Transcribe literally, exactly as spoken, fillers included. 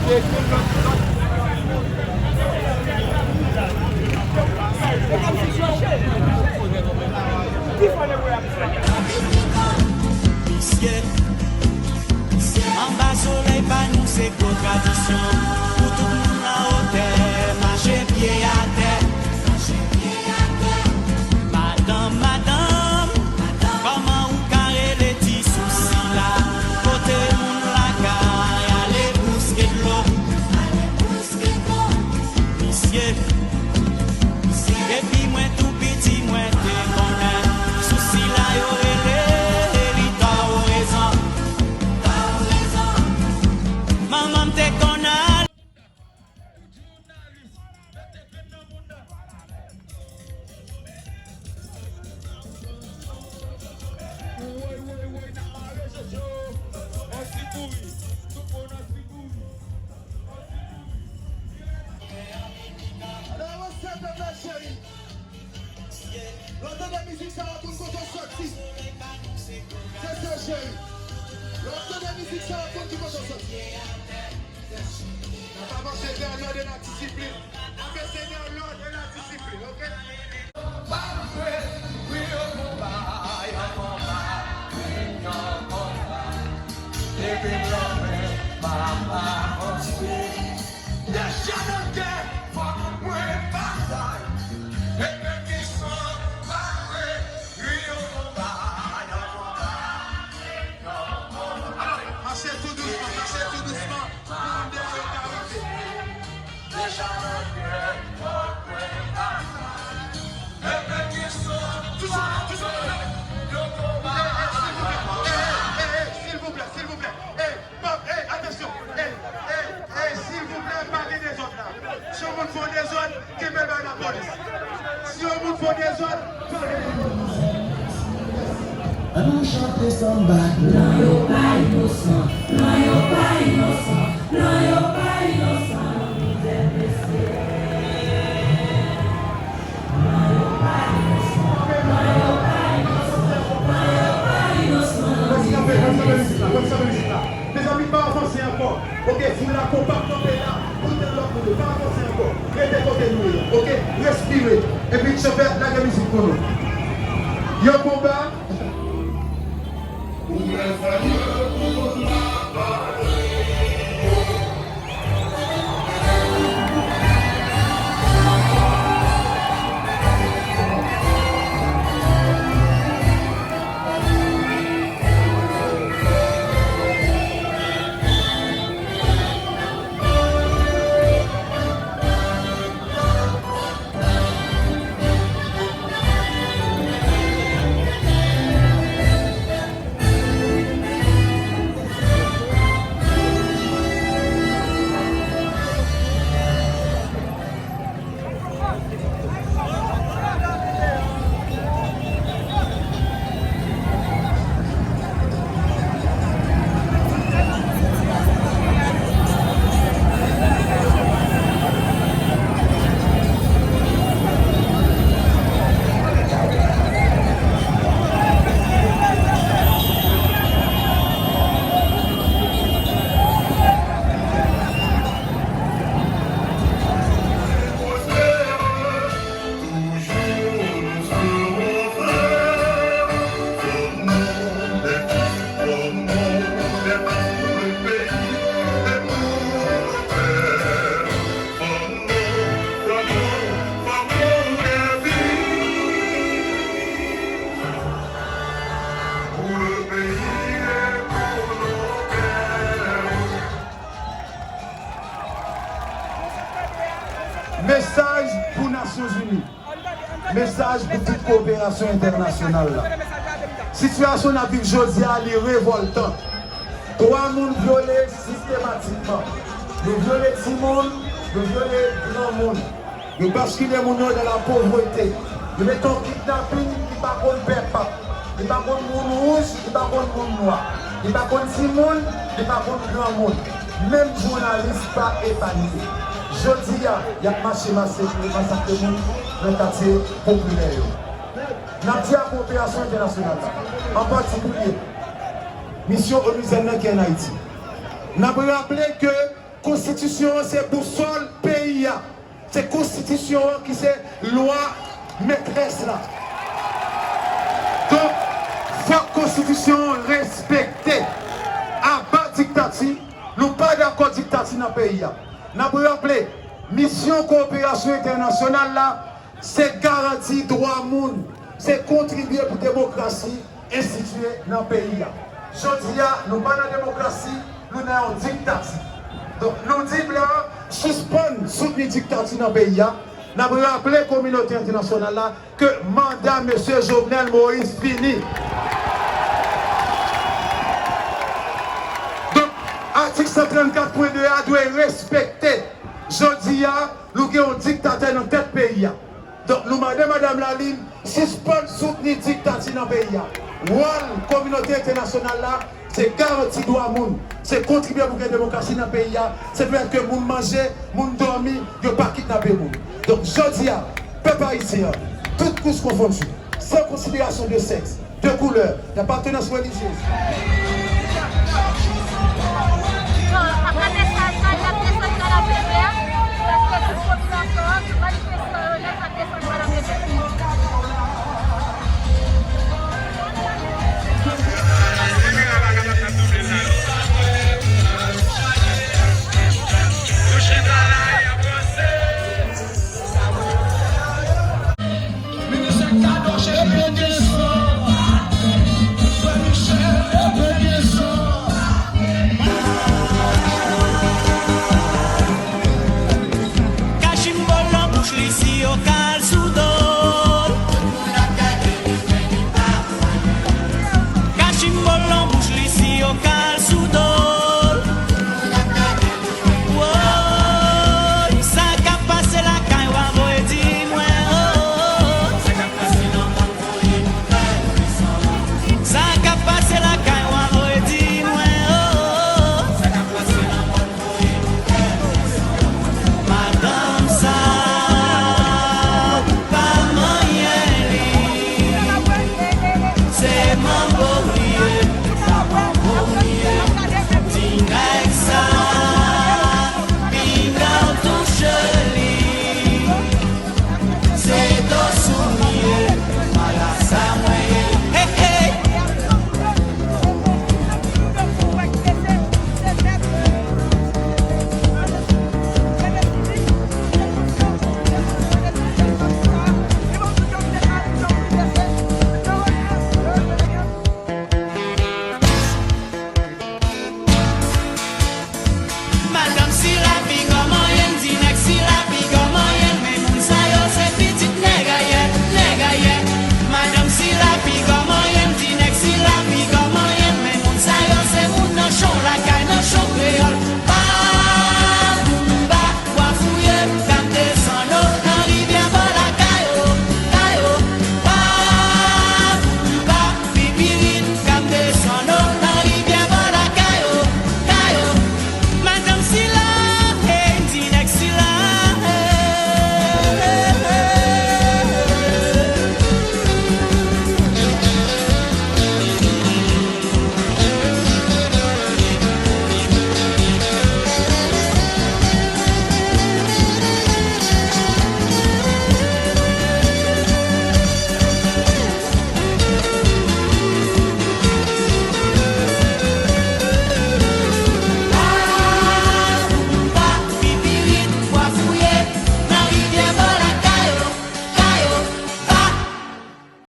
Misye, anba solèy pa nou se gwo tradisyon. Pou tout moun nan wotè, mache pye atè. Madanm, madanm, kòman ou ka rele ti sousi la? Kote moun lakay ale bouske dlo. Misye, depi mwen tou piti mwen te konnen sou sila yo rele li tò ou rezon. Manman m te konn al. Ann avanse, pèp la cheri. Lè w tande mizik sa, w ap konn kote w soti. Se sa, cheri. Lè w tande mizik sa, w ap konn ki kote w soti. N ap avanse dans l'ordre et la discipline. N ap avanse dans l'ordre et la discipline, oke? Malgre wi yo konba, yo konba, wi yo konba. Depi lòmen pa avanse. Deja nan gè, fòk mwen batay. Epi ki son, malgre wi yo konba, yo konba. Alò, mache tou dousman, mache tou dousman. Moun dèyè yo ka rive. Silvouplè, silvouplè, silvouplè. Ey, pòp, ey, atansyon. Ey, ey, ey, silvouplè, pa gen dezòd la. Si yon moun fè yon dezòd, kenbe l bay lapolis. Si yon moun fè yon dezòd, kenbe l bay lapolis. Ann nou chante sanba. Blan yo pa inosan, blan yo pa inosan, blan yo pa inosan, non, mizè mesye. Blan yo pa inosan, blan yo pa inosan, blan yo pa inosan, non, mizè mesye. Mezanmi, pa avanse ankò. Oke, foul la konpa kanpe la, pou tèt lòt moun yo. Pa avanse ankò. Rete kote nou ye. Oke, respire. Epi, chofè, lage mizik pou nou. Yo konba. Mesaj pou Nasyonzini. Mesaj pou tout koperasyon entènasyonal la. Sitiyasyon n ap viv jodi a, li revòltan. Dwa moun vyole sistematikman. Yo vyole timoun, yo vyole granmoun. Yo baskile moun yo nan lapovrete. Yo mete yon kidnapin ki pa konn pè pap. Li pa konn moun wouj, li pa konn moun nwa. Li pa konn timoun, li pa konn granmoun. Menm jounalis pa epanye. Jodi a, y ap mache masakre, masakre moun nan katye popilè yo. N ap di ak koperasyon entènasyonal la, an patikilye misyon onizèn nan ki ann Ayiti. N ap raple ke Konstitisyon an se bousòl peyi a. Se konstitisyon an ki se lwa metrès la. Donk, fòk konstitisyon an respekte. Aba diktati, nou pa dakò diktati nan peyi a. N ap raple, misyon kowoperasyon entènasyonal la, se garanti dwa moun, se kontribye pou demokrasi enstitiye nan peyi a. Jodi a, nou pa nan demokrasi, nou nan yon diktati. Donk, nou di blan an sispann soutni diktati nan peyi a. N ap raple kominote entènasyonal la ke manda mesye Jovenel Moïse fini. Donk, atik san trannkat pwen de a dwe respekte. Jodi a, nou gen yon diktatè nan tèt peyi a. Donk, nou mande Madanm Lalime sispann soutni diktati nan peyi a. Wòl kominote entènasyonal la, se garanti dwa moun, se kontribye pou gen demokrasi nan peyi a, se pèmèt ke moun manje, moun dòmi, yo pa kidnape moun. Donk, jodi a, pèp ayisyen an, tout kouch konfondi, san konsiderasyon de sèks, de koulè, d'apartenance religieuse.